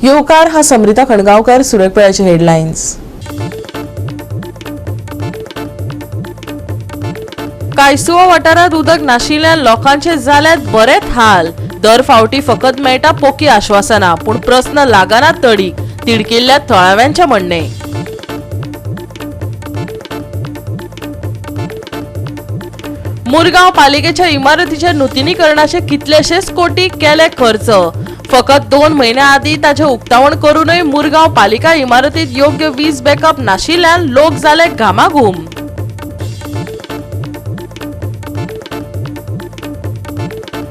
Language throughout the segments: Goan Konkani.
येवकार हा समृता खणगांवकर. सुरक हेडलायन्स. कायसुवा वाठारात उदक नाशिल्ल्यान लोकांचे जाल्यात बरेच हाल. दर फावटी फकत मेळटा पोकी आश्वासना, पूण प्रस्न लागना तडीक, तिडकिल्ल्या थळाव्यांचे म्हणणे. मुरगांव पालिकेच्या इमारतीच्या नुतनीकरणाचे कितलेशेच कोटी केले खर्च. फकत 2 म्हयन्या आदीं ताचें उक्तावण करूनय मुरगांव पालिका इमारतीत योग्य वीज बॅकअप नाशिल्ल्यान लोक जाले घामाघूम.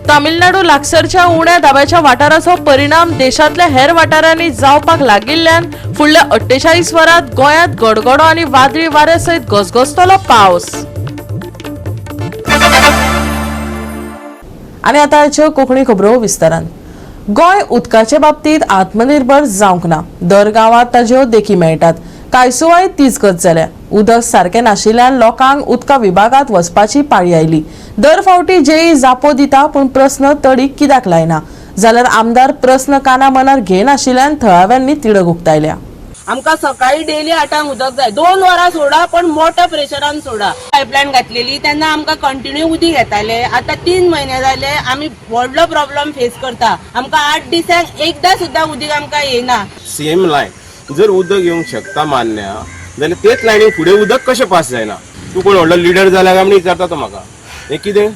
तामिळनाडू लागसरच्या उण्या दाब्याच्या वाठाराचो परिणाम देशांतल्या हेर वाठारांनी जावपाक लागिल्ल्यान फुडल्या 48 वरांत गोंयांत गडगडो आनी वादळी वाऱ्या सयत घसघसतलो पावस. आनी आतां हाच्यो कोंकणी खबरो विस्तारान. गोंय उदकाचे बाबतींत आत्मनिर्भर जावंक ना. दर गांवांत ताज्यो देखी मेळटात. कायसुवाय तीच गत जाल्या. उदक सारकें नाशिल्ल्यान लोकांक उदका विभागांत वचपाची पाळी आयली. दर फावटी जेई जापो दिता, पूण प्रस्न तडीक कित्याक लायना जाल्यार आमदार प्रस्न काना मनार घेनाशिल्ल्यान थळाव्यांनी तिडक उक्तायल्या. आमकां सकाळी डेली 8 उदक जाय. 2 वरां सोडा, पण मोठ्या प्रेशरान सोडा. पायपलायन घातलेली तेन्ना आमकां कंटिन्यू उदीक येताले. आतां 3 म्हयने जाले आमी व्हडलो प्रॉब्लम फेस करता. आमकां 8 दिसांक एकदां सुद्दां उदीक आमकां येना. सेम लायन जर उदक येवंक शकता मान्य जाल्यार तेच लायनीक फुडें उदक कशें पास जायना? तूं कोण व्हडलो लिडर जाला काय म्हण विचारता तो म्हाका. हें कितें?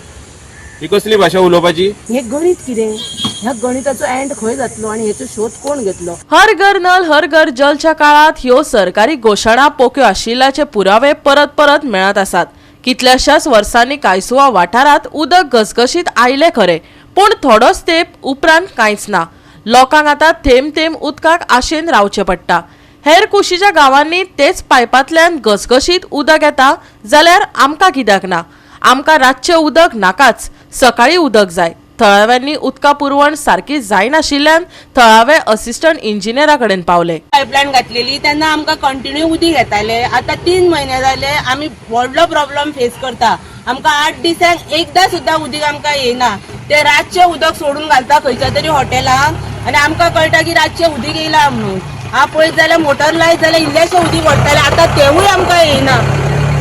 ही कसली भाशा उलोवपाची? हे गणित कितें? ह्या गणिताचो एंड खंय जातलो आनी हेचो शोध कोण घेतलो? हर घर नल हर घर जलच्या काळात ह्यो सरकारी घोशणा पोक्यो आशिल्ल्याचे पुरावे परत परत मेळत आसात. कितल्याशाच वर्सांनी कायसुवा वाठारांत उदक घसघशीत आयलें खरें, पूण थोडोच तेंप उपरांत कांयच ना. लोकांक आतां थेंब थेंब उदकाक आशेन रावचें पडटा. हेर कुशीच्या गांवांनी तेच पायपांतल्यान घसघशीत उदक येता जाल्यार आमकां कित्याक ना? आमकां रातचें उदक नाकाच, सकाळीं उदक जाय. थळाव्यांनी उदका पुरवण सारकी जायनाशिल्ल्यान थळावे असिस्टंट इंजिनियरा कडेन पावले. पायपलायन घातलेली तेन्ना आमकां कंटिन्यू उदीक येताले. आतां 3 म्हयने जाले आमी व्हडलो प्रॉब्लम फेस करता. आमकां 8 दिसांक एकदां सुद्दां उदीक आमकां येना. ते रातचें उदक सोडून घालता खंयच्या तरी हॉटेलांक आनी आमकां कळटा की रातचें उदीक येयला म्हणून. हा पळयत जाल्यार मोटर लायत जाल्यार इल्लेशें उदीक व्हडटाले, आतां तेवूय आमकां येना.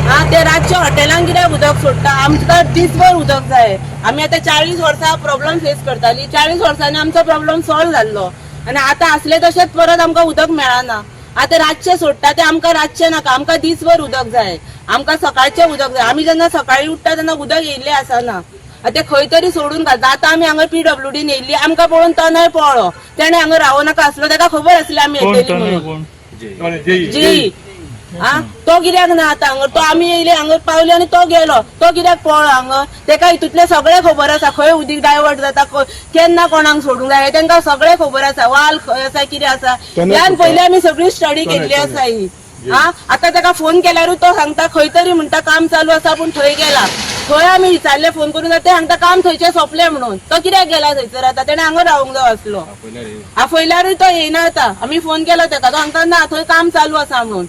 हा ते रातच्या हॉटेलांक कित्याक उदक सोडटा? आमकां दीसभर उदक जाय. आमी आतां 40 वर्सां प्रॉब्लम फेस करताली. 40 वर्सांनी आमचो प्रॉब्लम सॉल्व जाल्लो आनी आतां आसले तशेंच परत आमकां उदक मेळना. आतां रातचें सोडटा तें आमकां रातचें नाका, आमकां दीसभर उदक जाय. आमकां सकाळचें उदक जाय. आमी जेन्ना सकाळी उठ्ठा तेन्ना उदक येयल्लें आसना. ते खंय तरी सोडून घालता. आतां आमी हांगा PWD येयल्ली, आमकां पळोवन तनय पळ्ळो. तेणें हांगा रावो नाका आसलो, ताका खबर आसली आमी येतली म्हणून. जी आ तो कित्याक ना आतां हांगा? तो आमी येयले हांगा पावले आनी तो गेलो. तो कित्याक पळ्ळो हांगा? तेका हितूंतलें सगळें खबर आसा. खंय उदीक डायवर्ट जाता, केन्ना कोणाक सोडूंक जाय तेंकां सगळें खबर आसा. वाल खंय आसा, कितें आसा, ह्यान पयलीं आमी सगळी स्टडी केल्ली आसा ही. आ आतां तेका फोन केल्यारूय तो सांगता खंय तरी म्हणटा काम चालू आसा, पूण थंय गेला. थंय आमी विचारले फोन करून, ते सांगता काम थंयचें सोंपलें म्हणून. तो कित्याक गेला थंयसर? आतां तेणें हांगा रावंक जाय आसलो. आफयल्यारूय तो येयना. आतां आमी फोन केलो तेका, तो सांगता ना थंय काम चालू आसा म्हणून.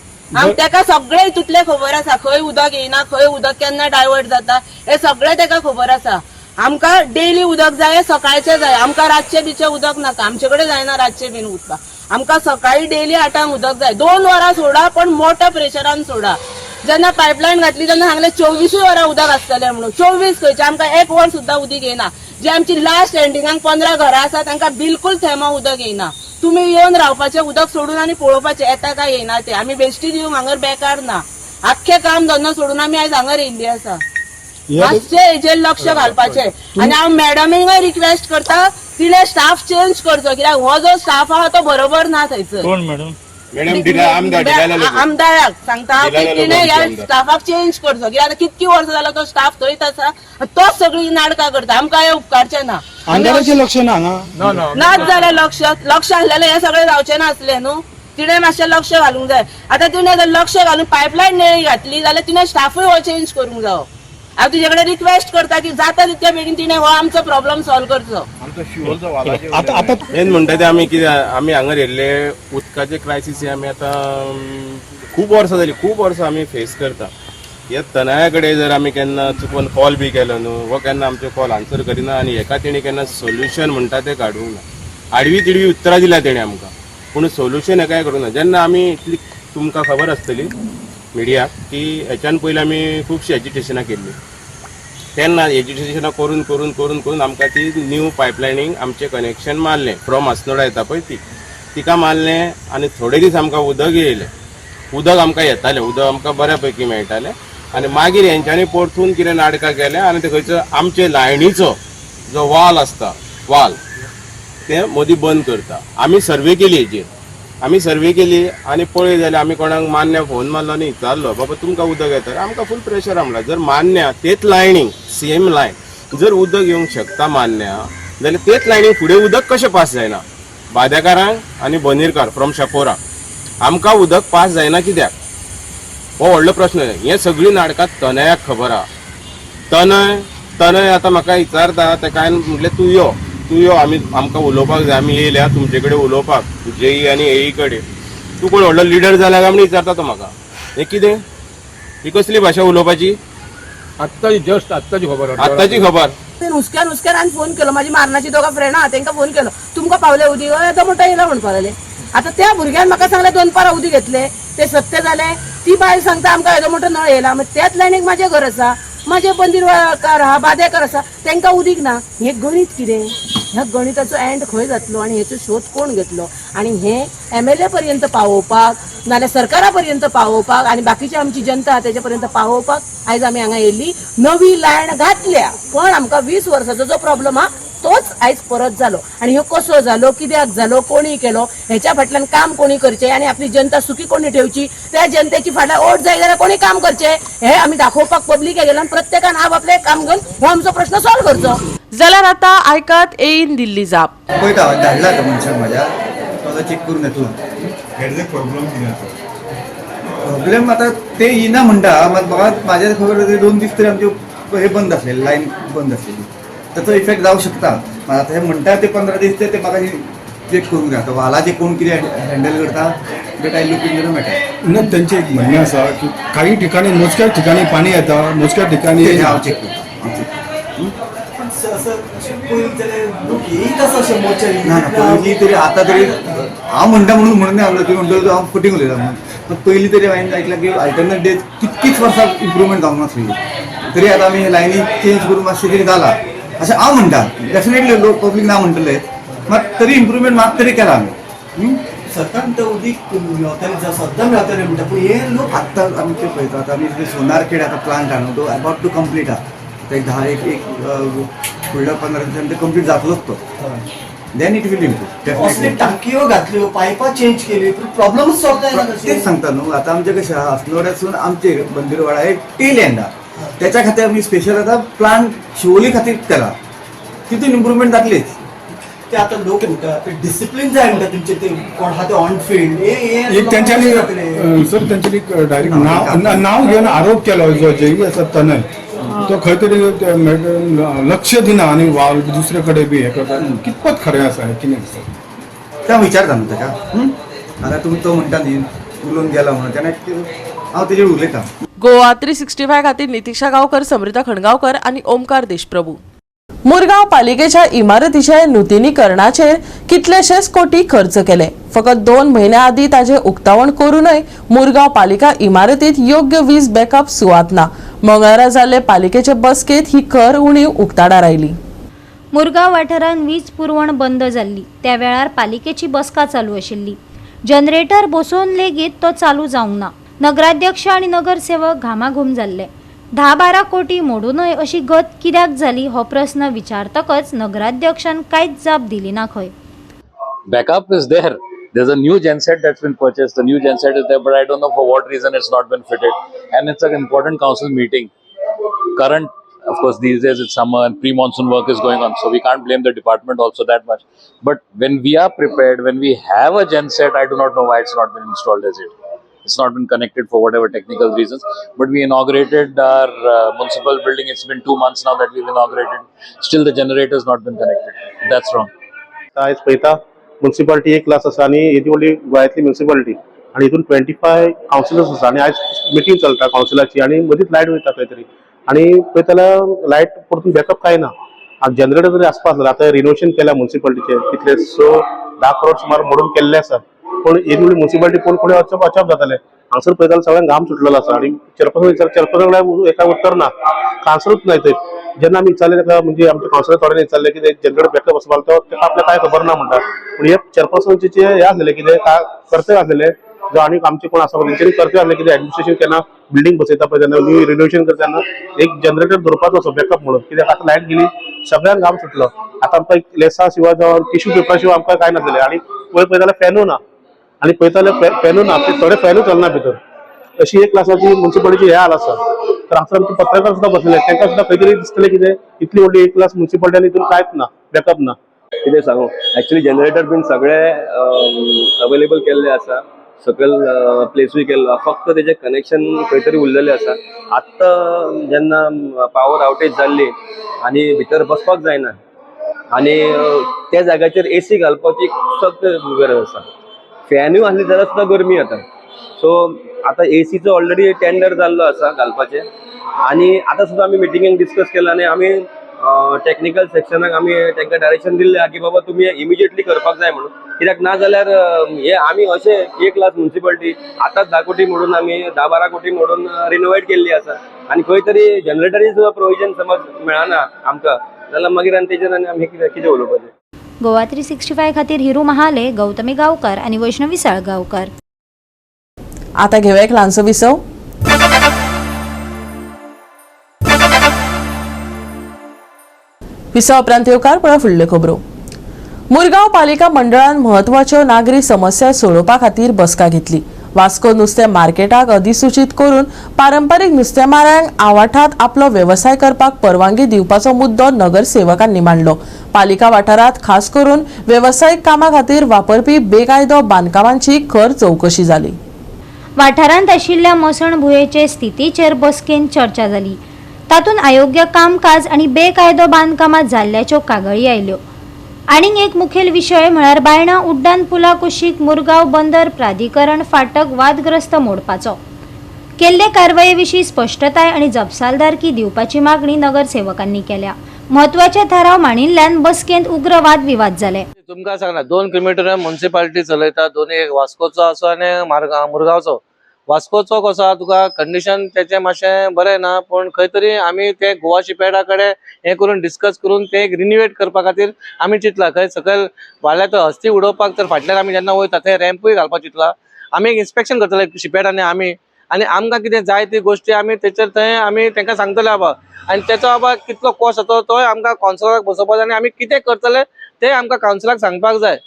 तेका सगळें हितूंतलें खबर आसा. खंय उदक येयना, खंय उदक केन्ना डायवर्ट जाता हें सगळें तेका खबर आसा. आमकां डेली उदक जाय, सकाळचें जाय. आमकां रातचें बिचें उदक नाका. आमचे कडेन जायना रातचें बीन उदक. आमकां सकाळी डेली 8 उदक जाय. 2 वरां सोडा, पण मोठ्या प्रेशरान सोडा. जेन्ना पायपलायन घातली तेन्ना सांगलें 24 वरां उदक आसतलें म्हणून. 24 खंयचें? आमकां 1 वर सुद्दां उदीक येयना. जे आमची लास्ट एंडिंगाक 15 घरां आसा तांकां बिलकुल थेंबो उदक येयना. तुमी येवन रावपाचें उदक सोडून आनी पळोवपाचें येता काय येयना तें. आमी बेश्टी दिवंक हांगर बेकार ना. आख्खें काम धंदो सोडून आमी आयज हांगर येयल्ली आसा. मातशें हेजेर लक्ष घालपाचें. आनी हांव मॅडमींकय रिक्वेस्ट करता, तिणें स्टाफ चेंज करचो, कित्याक हो जो स्टाफ आहा तो बरोबर ना थंयसर. कोण मॅडम? मॅडम आमदाराक सांगता तिणें ह्या स्टाफाक चेंज करचो, कित्याक आतां कितकी वर्सां जाला तो स्टाफ थंयच आसा, तोच सगळीं नाटकां करता. आमकां हें उपकारचें ना. आमदाराचें लक्ष ना हांगा. नाच जाल्यार लक्ष लक्ष आसलें हें सगळें जावचें नासलें न्हू. तिणें मातशें लक्ष घालूंक जाय. आतां तिणें जर लक्ष घालून पायपलायन नळी घातली जाल्यार तिणें स्टाफूय हो चेंज करूंक जावो. हांव तुजे कडेन रिक्वेस्ट करता की जाता तितक्या बेगीन तिणें हो आमचो प्रॉब्लम सॉल्व करचो. आतां मेन म्हणटा ते आमी कितें, आमी हांगा येयल्ले उदकाचे क्रायसीस हे आमी आतां खूब वर्सां जाली, खूब वर्सां आमी फेस करता. ह्या तनया कडेन जर आमी केन्ना चुकून कॉल बी केलो न्हू, हो केन्ना आमचे कॉल आन्सर करिना आनी हेका तेणी केन्ना सोल्युशन म्हणटा तें काडूंक ना. आडवी तिडवी उतरां दिल्या तेणें आमकां. पूण सोल्युशन हें कांय करूंक ना. जेन्ना आमी इतली, तुमकां खबर आसतली मिडियाक की हेच्यान पयलीं आमी खुबशीं एजिटेशनां केल्लीं. तेन्ना एजिटेशनां करून करून करून करून आमकां ती न्यू पायपलायनींग आमचें कनेक्शन मारलें. फ्रॉम अस्नोडा येता पळय ती, तिका मारलें आनी थोडे दीस आमकां उदक येयलें. उदक आमकां येतालें, उदक आमकां बऱ्या पैकी मेळटालें. आनी मागीर हेंच्यांनी परतून कितें नाटकां केलें आनी ते खंयचो आमचे लायनीचो जो वाल आसता, वाल ते मदीं बंद करता. आमी सर्वे केली हेजेर, आमी सर्वे केली आनी पळय जाल्यार आमी कोणाक मान्य फोन मारलो आनी विचारलो, बाबा तुमकां उदक येता, आमकां फूल प्रेशर म्हणला. जर मान्य तेच लायनीक सेम लायन जर उदक येवंक शकता मान्य जाल्यार तेच लायनीक फुडें उदक कशें पास जायना? बाद्याकारांक आनी बोनीरकार फ्रॉम शापोरा आमकां उदक पास जायना कित्याक? हो व्हडलो प्रश्न. हे सगळीं नाटकां तनयाक खबर आहा. तनय तनय आतां म्हाका विचारता तेका हांवें म्हटलें, तूं यो, तूं यो, आमी आमकां उलोवपाक जाय, आमी येयल्या तुमचे कडेन उलोवपाक, जेई आनी एई कडेन. तूं कोण व्हडलो लिडर जाला काय म्हण विचारता तो म्हाका. हें कितें? ही कसली भाशा उलोवपाची? आत्ताची, जस्ट आत्ताची खबर. आत्ताची खबर. हुसक्यान हुसक्यान हांवें फोन केलो. म्हाजी मारणाची दोगां फ्रेंडां आहा, तेंकां फोन केलो, तुमकां पावले उदीक? हय, तो म्हणटा येयला म्हणपाक लागले. आतां त्या भुरग्यान म्हाका सांगलें दनपारां उदीक घेतलें, तें सत्य जालें. ती बायल सांगता आमकां येदो मोठो नळ येयला. मागीर त्याच लायनीक म्हाजें घर आसा, म्हाजें बंदीरकार आहा, बादेकार आसा, तेंकां उदीक ना. हें गणीत कितें? ह्या गणिताचो एंड खंय जातलो आनी हेचो शोध कोण घेतलो? आनी हें एमएलए पर्यंत पावोवपाक, नाल्यार सरकारा पर्यंत पावोवपाक आनी बाकीची आमची जनता आहा तेजे पर्यंत पावोवपाक आयज आमी हांगा येयल्ली. नवी लायन घातल्या, पण आमकां 20 वर्साचो जो प्रॉब्लम आहा तोच आयज परत जालो. आनी ह्यो कसो जालो, कित्याक जालो, कोणी केलो, हेच्या फाटल्यान काम कोणी करचें आनी आपली जनता सुखी कोणी ठेवची, त्या जनतेची फाटल्यान ओट जाय जाल्यार कोणी काम करचें, हे आमी दाखोवपाक पब्लीक गेल्यान प्रत्येकान आप आपलें काम घेवन हो आमचो प्रश्न सॉल्व करचो. जाल्यार आतां आयकात एईन दिल्ली जाप. पळयता, धाडला आतां मनशाक म्हाज्या, तो आतां चॅक करून येतलो. प्रॉब्लेम कितें आसा? प्रॉब्लेम आतां ते येना म्हणटा, मात म्हाका म्हाज्या खबर तरी 2 दीस तरी आमचे हे बंद आसलेले, लायन बंद आसलेली. ताचो इफेक्ट जावं शकता. मात आतां हे म्हणटा ते 15 दीस ते ते म्हाका चॅक करूंक जाय. आतां वालाचे कोण कितें हँडल करता, that I look in matter. ना, त्यांचे एक म्हणणें आसा की काही ठिकाणी, मोजक्या ठिकाणी पाणी येता, मोजक्या ठिकाणी तें हांव चॅक करता, हांव चॅक करता. पण असं अशें पळयत जाल्यार लोक येयत आसा अशें मोर्चार. ना ना, पयलीं तरी, आतां तरी हांव म्हणटा म्हणून म्हणून आसलो, तुमी म्हणटा हांव फटींग उलयता म्हणून. पण पयलीं तरी हांवें आयकलां की अल्टरनेट डेज कितकीच वर्सां इम्प्रुवमेंट जावंक नासली, तरी आतां आमी लायनी चेंज करून मातशें कितें जालां अशें हांव म्हणटा. डेफिनेटली लोक पब्लीक ना म्हणटले, मात तरी इम्प्रुवमेंट मात तरी केला आमी, हं? सरकार म्हणटा उदीक मेवतालें, सद्दां मेवतालें म्हणटा, पूण हे लोक आत्तां आमचे पळयता, आतां आमी सोनारखेड आतां प्लांट हाडून तो अबाउट टू कंप्लीट आहा. आतां एक धा एक एक फुडल्या 15 दिसांनी ते कंप्लीट जातलोच तो, then it will improve. असले टांकयो घातल्यो, पायपां चेंज केली, पूण प्रॉब्लमूच सॉल्व जायना. तेच सांगता न्हू. आतां आमचें कशें आहा, अस्नोड्यासून आमचे बंदीरवाडा हे टेल एंड आहा. त्याच्या खातीर आमी स्पेशल आतां प्लांट शिवोली खातीर केला, तितून इम्प्रुवमेंट जातलीच. ते आतां लोक म्हणटा ते डिसिप्लीन जाय म्हणटा तुमचे, ते कोण आहा ते ऑन फील्ड हे. एक त्यांच्यानी सर, त्यांच्यानी डायरेक्ट नाव नाव घेवन आरोप केलो, जो जेई आसा तनय, तो खंय तरी ते लक्ष दिना आनी वाल दुसरे कडेन बी हे करता. कितपत खरें आसा हें, कितें आसा? तें हांव विचारता न्हू ताका, हं? आतां तुमी तो म्हणटा न्ही उलोवन गेला म्हणून, तेन्ना हांव तेजेर उलयता. गोवा 365 खातीर नितिशा गांवकर, समृता खणगांवकर आनी ओमकार देशप्रभू. मुरगांव पालिकेच्या इमारतीच्या नुतनीकरणाचेर कितलेशेच कोटी खर्च केले. फकत 2 म्हयन्या आदीं ताजें उक्तावण करूनय मुरगांव पालिका इमारतीत योग्य वीज बॅकअप सुवात ना. मंगळारा जाल्ले पालिकेचे बसकेत ही खर उणीव उक्ताडार आयली. मुरगांव वाठारांत वीज पुरवण बंद जाल्ली त्या वेळार पालिकेची बसका चालू आशिल्ली. जनरेटर बसोवन लेगीत तो चालू जावंक ना. नगराध्यक्ष आनी नगरसेवक घामाघूम जाल्ले. 10-12 कोटी मोडूनय अशी गत कित्याक जाली हो प्रस्न विचारतकच नगराध्यक्षान कांयच जाप दिली ना खंय. Backup is there. There's a new genset that's been purchased. The new genset is there, but I don't know for what reason it's not been fitted. And it's an important council meeting. Current, of course, these days it's summer and pre-monsoon work is going on, so we can't blame the department also that much. But when we are prepared, when we have a genset, I do not know why it's not been installed as yet. It's not been connected for whatever technical reasons. But we inaugurated our municipal building. It's been 2 months now that we've inaugurated. Still, the generator has not been connected. That's wrong. आयज पळयता मुन्सिपालिटी एक क्लास आसा आनी येदी व्हडली गोंयांतली मुन्सिपालिटी आनी हितून 25 कावन्सिलर्स आसा आनी आयज मिटींग चलता कावन्सिलाची आनी मदींच लायट वयता खंय तरी आनी पळयता जाल्यार लायट परतून बॅकअप कांय ना. आनी जनरेटर जरी आसपा आसलो, आतां रिनोवेशन केल्या मुन्सिपालिटीचें, कितले 6-10 करोड सुमार मोडून केल्ले आसा. पूण येदी व्हडली मुन्सिपालिटी पळोवन कोणी अचप अचाप जाताले. हांगसर पळयता जाल्यार सगळ्यांक घाम सुटलेलो आसा आनी चेअरपर्सन विचार, चेअरपर्सन एका उत्तर ना, कांसरूच नाही थंय. जेन्ना आमी विचारलें ताका, म्हणजे आमच्या कावन्सिलर थोड्यांनी विचारलें की जनरेटर बॅकअप आसपाक, तो ताका आपल्याक कांय खबर ना म्हणटा. पूण हे चेअरपर्सनचे जे हे आसलेले, कितें कर्तव्य आसलेले जो आनी आमचे कोण आसा तेंच्यांनी कर्तव्य आसलें कितें, एडमिनिस्ट्रेशन केन्ना बिल्डींग बसयता पळय तेन्ना, न्यू रिनोवेशन करता तेन्ना एक जनरेटर दवरपाचो असो बॅकअप म्हणून. कित्याक आतां लायट गेली, सगळ्यांक घाम सुटलो. आतां आमकां एक लेसा शिवाय जावं टिश्यू पेपरा शिवाय आमकां कांय नासलें. आनी पळय पळयता जाल्यार फॅनू ना, आनी पळयता जाल्यार फॅनू ना, थोडे फॅनूय चलना भितर. अशी एक क्लासाची मुन्सिपालिटीची हे हाल आसा. तर हांगसर आमचे पत्रकार सुद्दां बसलेले, तांकां सुद्दां खंय तरी दिसतलें कितें, इतली व्हडली एक क्लास मुन्सिपालिटी आनी हितून कांयच ना, बॅकअप ना. कितें सांगू, एक्चुअली जनरेटर बीन सगळे अवेलेबल केल्ले आसा, सकयल प्लेसूय केल्लो आसा, फक्त तेजें कनेक्शन खंय तरी उरलेलें आसा. आत्तां जेन्ना पावर आवटेज जाल्ली आनी भितर बसपाक जायना आनी त्या जाग्याचेर एसी घालपाची सक्त गरज आसा. फॅनूय आसली जाल्यार सुद्दां गरमी जाता. सो आतां एसीचो ऑलरेडी टेंडर जाल्लो आसा घालपाचें आनी आतां सुद्दां आमी मिटिंगेक डिस्कस केलां आनी आमी टॅक्निकल सेक्शनाक आमी तांकां डायरेक्शन दिल्लें आहा की बाबा तुमी इमिजिएटली करपाक जाय म्हणून. कित्याक ना जाल्यार हे आमी अशें एक क्लास मुन्सिपालिटी आतांच 10 कोटी म्हणून, आमी 10-12 कोटी म्हणून रिनोवेट केल्ली आसा आनी खंय तरी जनरेटरी सुद्दां प्रोविजन समज मेळना आमकां जाल्यार मागीर आनी तेजेर आनी आमी कितें कितें उलोवपाचें? गोवा 365 खातीर हिरू महाले, गौतमी गावकर आनी वैष्णवी साळगांवकर. आता घेऊया एक ल्हानसो विसव. विसवा उपरांत येवकार पळय फुडल्यो खबरो. मुरगांव पालिका मंडळान म्हत्वाच्यो नागरी समस्या सोडोवपा खातीर बसका घेतली. वास्को नुस्तें मार्केटाक अधिसूचीत करून पारंपारीक नुस्तेमाऱ्यांक आवाठात आपलो वेवसाय करपाक परवानगी दिवपाचो मुद्दो नगरसेवकांनी मांडलो. पालिका वाठारात खास करून वेवसायीक कामा खातीर वापरपी बेकायदो बांदकामांची खर चवकशी जाली. वाठारांत आशिल्ल्या मसणभुंयेचे स्थितीचेर बसकेंत चर्चा जाली. तातूंत अयोग्य कामकाज आनी बेकायदो बांदकामां जाल्ल्याच्यो कागाळी आयल्यो. आनीक एक मुखेल विशय म्हळ्यार बायणा उड्डाण पुला कुशीक मुरगांव बंदर प्राधिकरण फाटक वादग्रस्त मोडपाचो. केल्ले कारवाये विशीं स्पश्टताय आनी जपसालदारकी दिवपाची मागणी नगरसेवकांनी केल्या. म्हत्वाचे थाराव मांडिल्ल्यान बसकेंत उग्र वादविवाद जाले. तुमकां सांगला, 2 किलोमिटर मुन्सिपालिटी चलयता दोनी, एक वास्कोचो आसा आनी मुरगांवचो. वास्कोचो कसो आहा तुका, कंडिशन तेचें मातशें बरें ना, पूण खंय तरी आमी ते गोवा शिपयार्डा कडेन हें करून, डिस्कस करून ते एक रिनिवेट करपा खातीर आमी चिंतला. खंय सकयल वाडल्या तर हस्ती उडोवपाक तर फाटल्यान आमी जेन्ना वयता थंय रॅम्पूय घालपाक चिंतला. आमी एक इन्स्पेक्शन करतले शिपयार्डांनी आमी आनी आमकां कितें जाय ती गोश्टी आमी तेचेर थंय आमी तांकां सांगतले बाबा. आनी तेचो बाबा कितलो कॉस्ट जातो तोय आमकां कावन्सिलराक बसोवपाक जाय आनी आमी कितें करतले ते आमकां कावन्सिलाक सांगपाक जाय.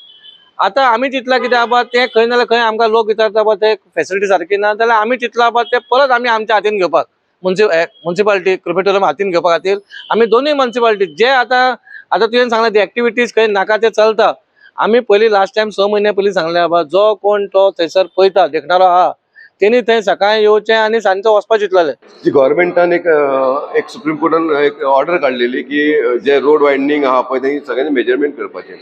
आतां आमी चिंतला कितें बाबा, ते खंय ना जाल्यार खंय आमकां लोक विचारता बाबा ते फेसिलिटी सारकी ना जाल्यार आमी चिंतला बाबा ते परत आमी आमच्या हातीन घेवपाक, मुन्सिपालिटी क्रिमेटोरियम हातीन घेवपा खातीर आमी दोनूय मुन्सिपालिटी जे आतां आतां तुवें सांगलें ते एक्टिविटीज खंय नाका ते चलता. आमी पयलीं लास्ट टायम 6 म्हयन्या पयलीं सांगलें बाबा, जो कोण तो थंयसर पळयता, देखणारो आहा, तेणी थंय सकाळी येवचें आनी सांजचो वचपा चिंतलेलें. जी गव्हर्मेंटान एक एक सुप्रीम कोर्टान एक ऑर्डर काडलेली की जे रोड वायडनींग आहा पळय, तें सगळ्यांनी मेजरमेंट करपाचें.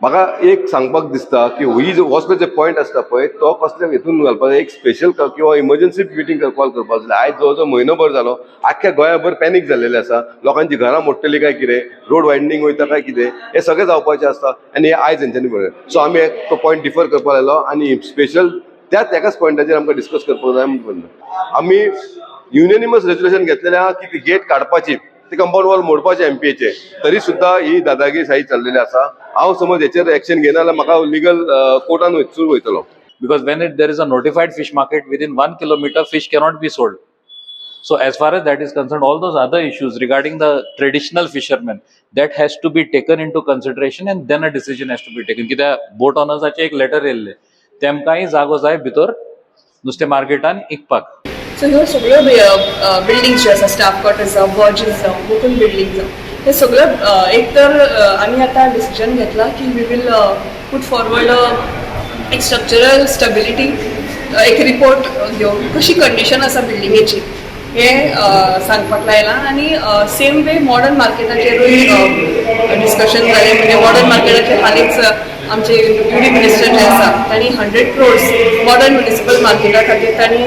म्हाका एक सांगपाक दिसता की ही जो कसलो जे पॉयंट आसता पळय, तो कसले हितून घालपाक एक स्पेशल किंवा इमर्जन्सी मिटींग कॉल करपाक जाय. आयज जवळ जवळ म्हयनोभर जालो, आख्ख्या गोंयाभर पॅनीक जाल्लेलें आसा. लोकांची घरां मोडटली काय कितें, रोड वायडनींग वयता काय कितें, हें सगळें जावपाचें आसता आनी हें आयज हेंच्यांनी बरयलें. सो आमी तो पॉयंट डिफर करपाक लायलो आनी स्पेशल त्याच एकाच पॉयंटाचेर आमकां डिस्कस करपाक जाय म्हणून आमी युनॅनिमस रेजोल्युशन घेतलेलें आहा की ती गेट काडपाची, ती कंपाऊंड वॉल मोडपाचे एमपीएचे. तरी सुद्दां ही दादागिरी साही चल्लेली आसा. हांव समज हेचेर एक्शन घेना जाल्यार म्हाका लिगल कोर्टान वचून वयतलो. Because when there is a notified fish market, within 1 kilometer fish cannot be sold. So as far as that is concerned, all those other issues regarding the traditional fishermen, that has to be taken into consideration and then a decision has to be taken. कित्याक बोट ऑनर्साचे एक लेटर येयल्ले, तेमकांय जागो जाय भितर नुस्तें मार्केटान इकपाक. सो ह्यो सगळ्यो बिल्डिंग्स ज्यो आसा, स्टाफ क्वार्टर्स जावं, लॉजीस जावं, गोकुल बिल्डींग जावं, हे सगळ्यो एक तर आमी आतां डिसिजन घेतला की we will put forward एक स्ट्रक्चरल स्टेबिलिटी एक रिपोर्ट घेवन कशी कंडिशन आसा बिल्डिंगेची हें सांगपाक लायलां. आनी सेम वे मॉडर्न मार्केटाचेरूय डिस्कशन जालें. म्हणजे मॉडर्न मार्केटाचेर हालींच आमचे युडी मिनिस्टर जे आसा तांणी 100 क्रोर्स मॉडर्न म्युनिसिपल मार्केटा खातीर तांणी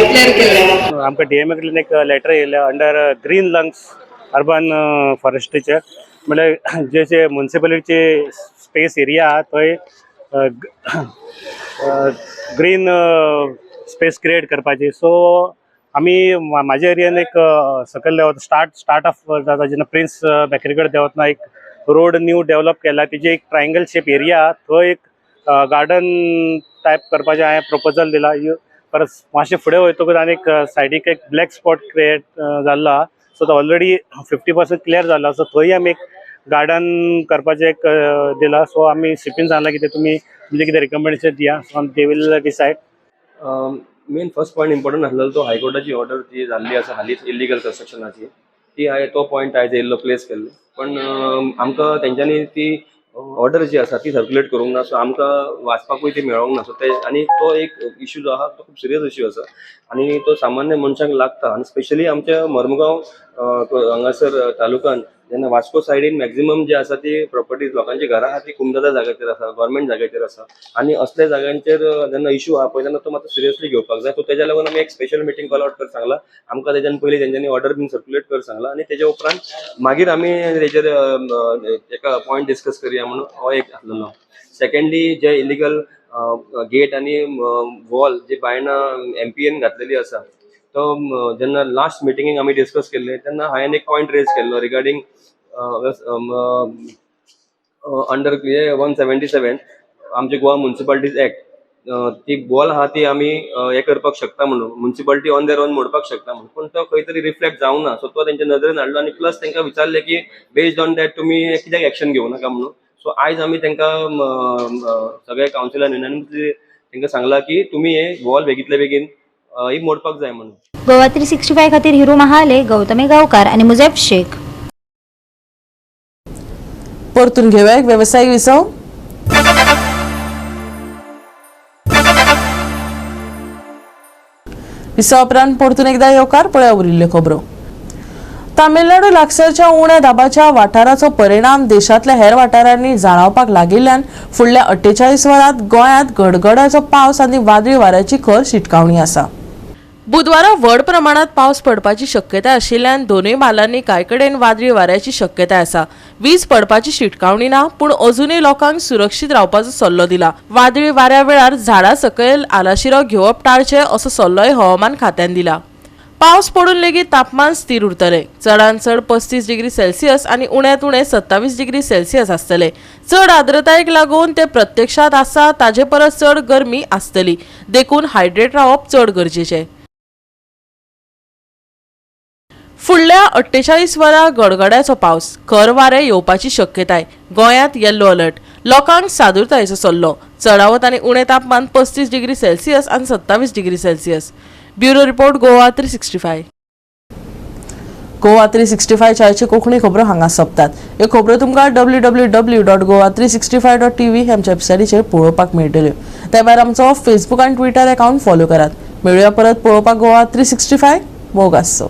डिक्लेअर केल्लें. आमकां डीएमए कडल्यान एक लेटर येयलें अंडर ग्रीन लंग्स अर्बन फॉरेस्ट्रीचे, म्हणल्यार जे जे मुन्सिपालिटीचे स्पेस एरिया आहा थंय ग्रीन स्पेस क्रिएट करपाची. सो आमी म्हाज्या एरियान एक सकयल देंवता, स्टार्ट स्टार्ट ऑफ जाता जेन्ना प्रिन्स बेकरी कडेन देंवतना एक रोड न्यू डेवलप केला, तेजी एक ट्रायंगल शेप एरिया, थंय एक गार्डन टायप करपाचें हांवें प्रपोजल दिला. परत मातशें फुडें वयतकूच आनीक सायडीक एक ब्लॅक स्पॉट क्रिएट जाल्लो आहा, सो तो ऑलरेडी 50% क्लियर जाल्लो, सो थंय आमी एक गार्डन करपाचें एक दिलां. सो आमी सीपीन सांगलां कितें तुमी तुमचें कितें रिकमेंडेशन दिया, so they will decide. Main first point important आसलेलो तो हायकोर्टाची ऑर्डर जी जाल्ली आसा हालींच इलिगल कन्स्ट्रक्शनाची, ती हांवें तो पॉयंट आयज येयल्लो प्लेस केल्लो. पण आमकां तेंच्यांनी ती ऑर्डर जी आसा ती सर्क्युलेट करूंक ना, सो आमकां वाचपाकूय ती मेळोंक ना. सो ते आनी तो एक इशू जो आहा तो खूब सिरियस इशू आसा आनी तो सामान्य मनशांक लागता आनी स्पेशली आमच्या मर्मगांव हांगासर तालुकान जेन्ना वास्को सायडीन मॅक्झिमम जे आसा ती प्रॉपर्टीज, लोकांची घरां आहा ती कुमदादा जाग्याचेर आसा, गव्हर्मेंट जाग्याचेर आसा आनी असल्या जाग्यांचेर जेन्ना इशू आहा पळय तेन्ना तो मातसो सिरियसली घेवपाक जाय. सो तेज्या लागून आमी एक स्पेशल मिटींग कॉल आवट कर सांगला आमकां, तेज्यान पयलीं तेंच्यांनी ऑर्डर बीन सर्क्युलेट कर सांगला आनी तेज्या उपरांत मागीर आमी तेजेर एका पॉयंट डिस्कस करया म्हणून हो एक आसलेलो. सेकंडली, जे इलिगल गेट आनी वॉल जे बायणा एमपीएन घातलेली आसा, तो जेन्ना लास्ट मिटिंगेक आमी डिस्कस केल्ले तेन्ना हांवें एक पॉयंट रेज केल्लो रिगार्डींग अंडर 177 आमचे गोवा मुन्सिपालिटीज एक्ट, ती वॉल आहा ती आमी हे करपाक शकता म्हणून, मुन्सिपालिटी ऑन there on मोडपाक शकता म्हणून, पूण तो खंय तरी रिफ्लेक्ट जावंक ना. सो तो तेंच्या नदरेन हाडलो आनी प्लस तांकां विचारलें की बेस्ड ऑन that तुमी कित्याक एक्शन घेवं नाका म्हणून. सो आयज आमी तांकां सगळे कावन्सिलान युनानिमसली तांकां सांगलां की तुमी हे वॉल बेगीतले बेगीन ही मोडपाक जाय म्हणून. गोवा 365 खातीर हिरू महाले, गौतमी गांवकार आनी मुजेफ शेख. परतून घेवया एक वेवसायीक विसव. विसवा उपरांत परतून एकदा येवकार. पळया उरिल्ल्यो खबरो. तामिळनाडू लागसरच्या उण्या दाबाच्या वाठाराचो परिणाम देशांतल्या हेर वाठारांनी जाणवपाक लागिल्ल्यान फुडल्या 48 वरांत गोंयांत गडगडाचो पावस आनी वादळी वाऱ्याची खर शिटकावणी आसा. बुधवारा व्हड प्रमाणात पावस पडपाची शक्यताय आशिल्ल्यान दोनूय म्हालांनी कांय कडेन वादळी वाऱ्याची शक्यताय आसा. वीज पडपाची शिटकावणी ना, पूण अजुनूय लोकांक सुरक्षीत रावपाचो सल्लो दिला. वादळी वाऱ्या वेळार झाडा सकयल आलाशिरो घेवप टाळचे असो सल्लोय हवामान खात्यान दिला. पावस पडून लेगीत तापमान स्थिर उरतलें. चडांत चड 35 डिग्री सेल्सियस आनी उण्यांत उणें 27 डिग्री सेल्सियस आसतले. चड आर्द्रतायेक लागून ते प्रत्यक्षात आसा ताजे परस चड गरमी आसतली, देखून हायड्रेट रावप चड गरजेचें. फुडल्या 48 वरां गडगड्याचो पावस, खर वारें येवपाची शक्यताय. गोंयांत येल्लो अलर्ट. लोकांक सादुरतायेचो सल्लो. चडावत आनी उणें तापमान 35 डिग्री सेल्सियस आनी 27 degree Celsius. Bureau report, Goa 365. Goa 365 चायची Konkani खबरो हांगा सोंपतात. ह्यो खबरो तुमकां www.goa365.tv आमच्या वेबसायटीचेर पळोवपाक मेळटल्यो. त्या भायर आमचो फेसबूक आनी ट्विटर अकाउंट फॉलो करात. मेळुया परत पळोवपाक गोवा 365. मोग आसचो.